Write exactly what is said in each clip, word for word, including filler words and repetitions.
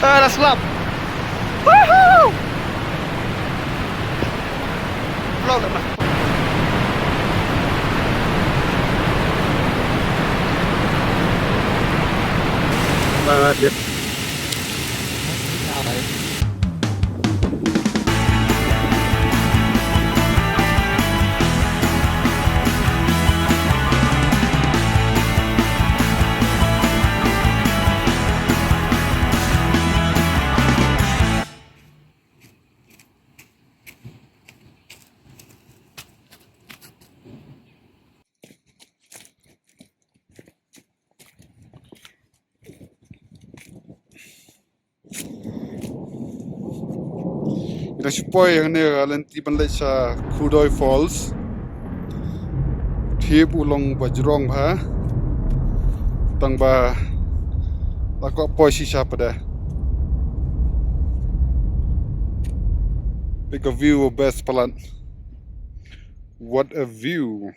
Ah, dah slap. Woohoo! Vlog dah, Mas. Ah, dia. Ngi dang shu poi hangne ha lynti ban leit sha Khudoi Falls. Thieb u long ba jrong bha. Tang ba la kwah poi shisha pat de. Pick a view of best palat. What a view.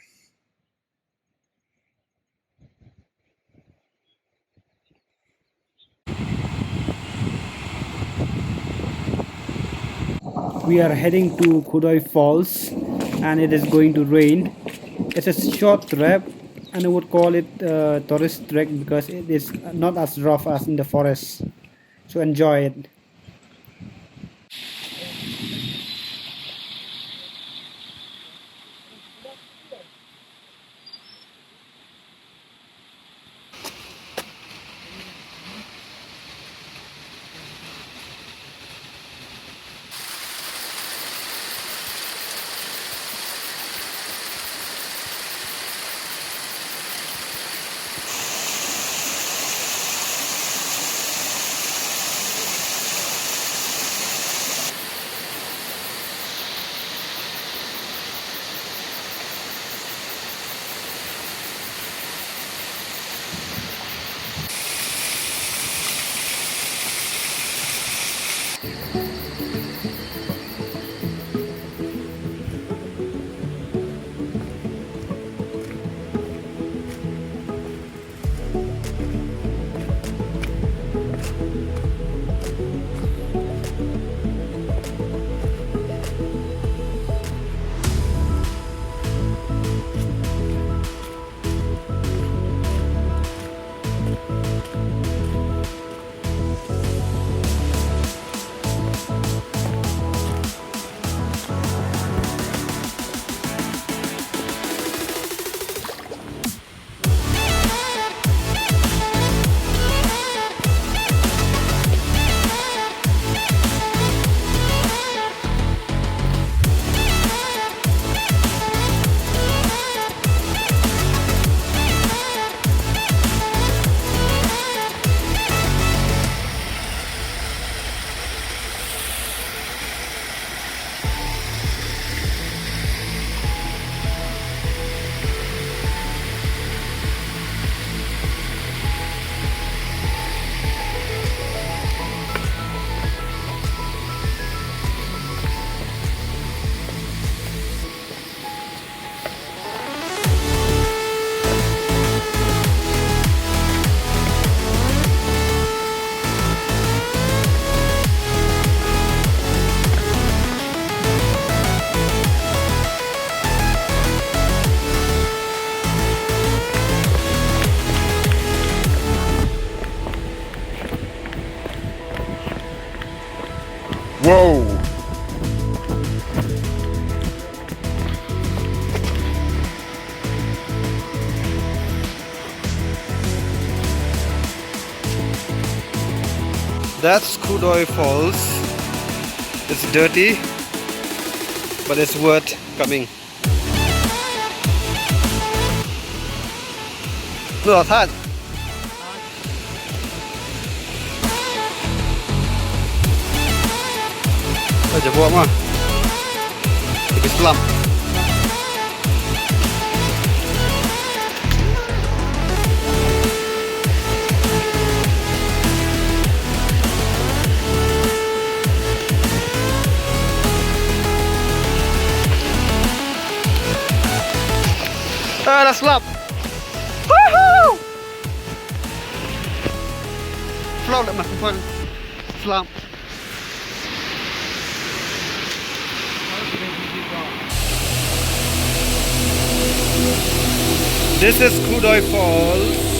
We are heading to Khudoi Falls and it is going to rain. It's a short trek and I would call it a tourist trek because it is not as rough as in the forest. So enjoy it. Wow. That's Khudoi Falls. It's dirty, but it's worth coming. Look at that. Ka jabo ma. Ka slap. Ah, dah slap. Woohoo! Vlog dah mah, kumpulan. Slump. This is Khudoi Falls.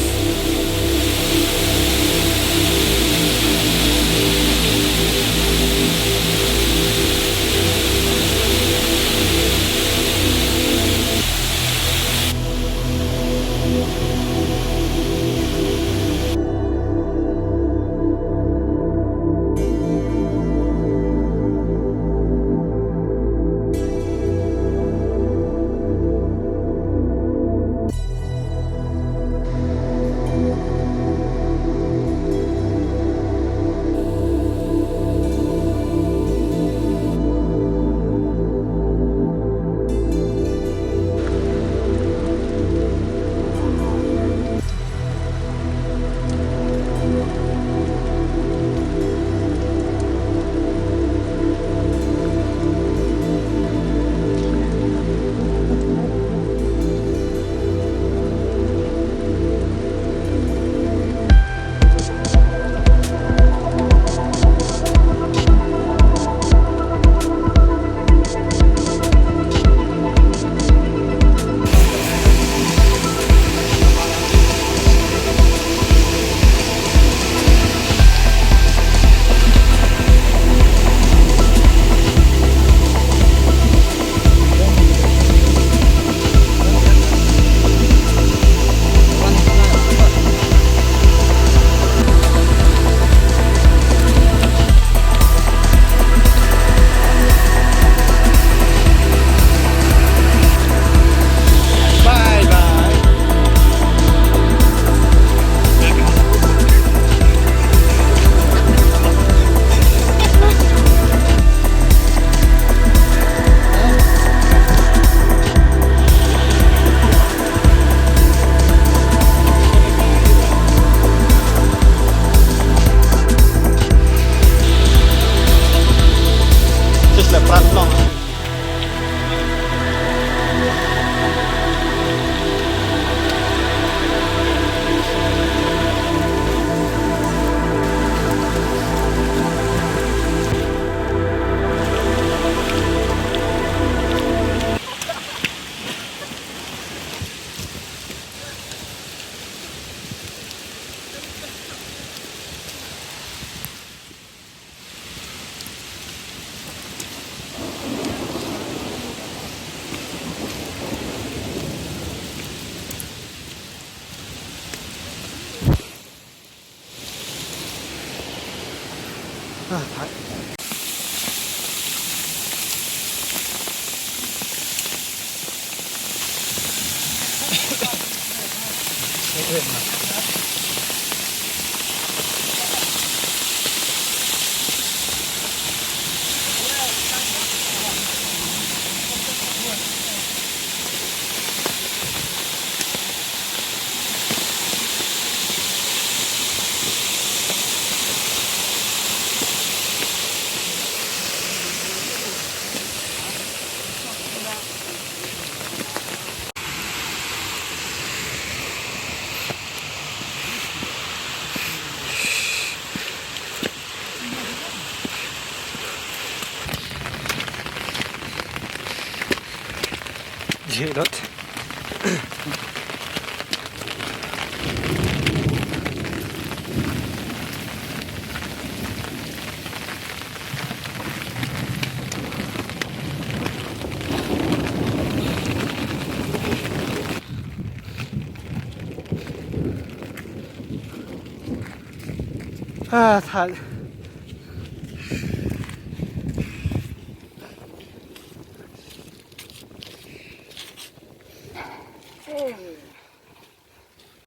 Jilot. Ah, thad.